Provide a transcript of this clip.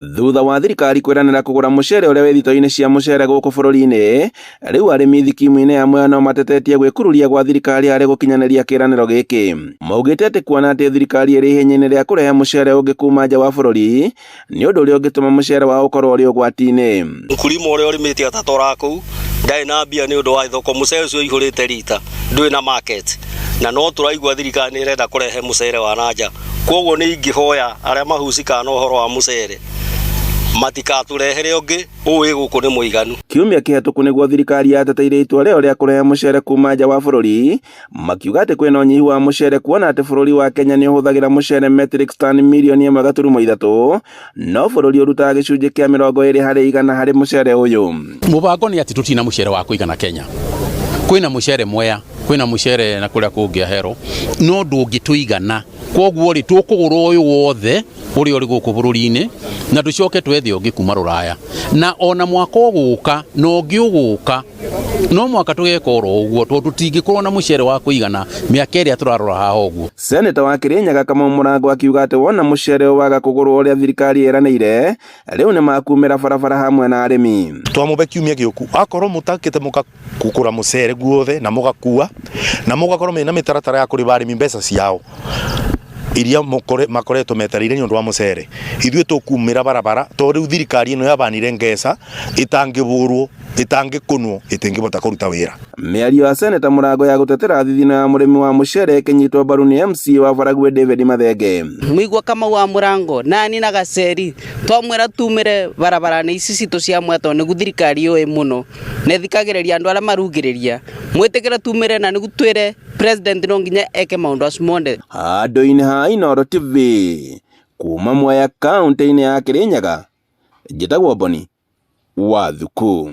Thutha wa thirikari kwĩranĩra kũgũra mũcere ũrĩa wĩ thitoo-inĩ cia mũcere gũkũ bũrũri-inĩ, rĩu arĩmi thikimu-inĩ ya Mwea no matetetie gwĩkururia gwa thirikari harĩ gũkinyanĩria kĩĩranĩro gĩkĩ. Maugĩte atĩ kuona atĩ thirikari ĩrĩ ihenya-inĩ rĩa kũrehe mũcere ũngĩ kuma nja wa bũrũri, nĩ ũndũ ũrĩa ũngĩtũma mũcere wao ũkorwo ũrĩ ũgwati-inĩ. Mkulima ũrĩa ũrĩmĩte atatwaraga kũu ndarĩ na mbia nĩ ũndũ wa thoko, mũcere ũcio ũihũrĩte rita ndũrĩ na market, na no tũraigua thirikari nĩ ĩrenda kũrehe mũcere wa na nja. Kwoguo nĩ ingĩhoya arĩa mahucikaga na ũhoro wa mũcere matikatũrehere ũngĩ, ũũ wĩ gũkũ nĩ mũiganu. Kiumia kĩhetũku nĩguo thirikari yateteire itua rĩao rĩa kũrehe mũcere kuma nja wa bũrũri, makiuga atĩ kwĩna ũnyihu wa mũcere kuona atĩ bũrũri wa Kenya nĩ ũhũthagĩra mũcere metric ton mirioni 1.3, no bũrũri ũrutaga gĩcunjĩ kĩa 20% harĩ mũcere ũyũ. Mũbango nĩ atĩ tũtirĩ na mũcere wa kũigana Kenya. Kwĩna mũcere Mwea, kwĩna mũcere na kũrĩa kũngĩ Ahero, no ndũngĩtũigana. Kwoguo rĩ, tũkũgũra ũyũ wothe ũrĩa ũrĩ gũkũ bũrũri-inĩ na tũcoke twethe ũngĩ kuma Rũraya. Na ona mwaka ũgũka na ũngĩ ũgũka, no mwaka tũgeka oro ũguo tondũ tũtingĩkorwo na mũcere wa kũigana mĩaka ĩrĩa tũrarora haha ũguo. Seneta wa Kĩrĩnyaga Kamau Mũrango akiuga atĩ wona mũcere ũyũ waga kũgũrwo ũrĩa thirikari ĩranĩire, rĩu nĩ makumĩra barabara hamwe na arĩmi. Twamũbe kiumia gĩũku akorwo mũtakĩte mũkakũra mũcere guothe na mũgakua na mũgakorwo mena mĩtaratara ya kũrĩba arĩmi mbeca ciao iria makoretwo metereire nĩ ũndũ wa mũcere, ithuĩ tũkumĩra barabara tondũ rĩu thirikari ĩno yabanire ngeca ĩtangĩbũrwo ĩtangĩkũnwo ĩtingĩbota kũruta wĩra. Mĩario ya Seneta Mũrango ya gũtetera thithino ya mũrĩmi wa mũcere ĩkĩnyitwo mbaru nĩ MCA wa Baragwe David Mathenge. Mũigua Kamau wa Mũrango nani na Gaceri twamwĩra tumĩre barabara-inĩ ici citũ cia Mwea tondũ nĩguo thirikari yũĩ mũno na ĩthikagĩrĩria andũ arĩa marugĩrĩria mwĩtĩkĩre tumĩre na nĩguo twĩre president no nginya eke maũndũ acio mothe. Handũ-inĩ ha Inooro TV kuma Mwea kaũntĩ-inĩ ya Kĩrĩnyaga, njĩtagwo Boni wa Thuku.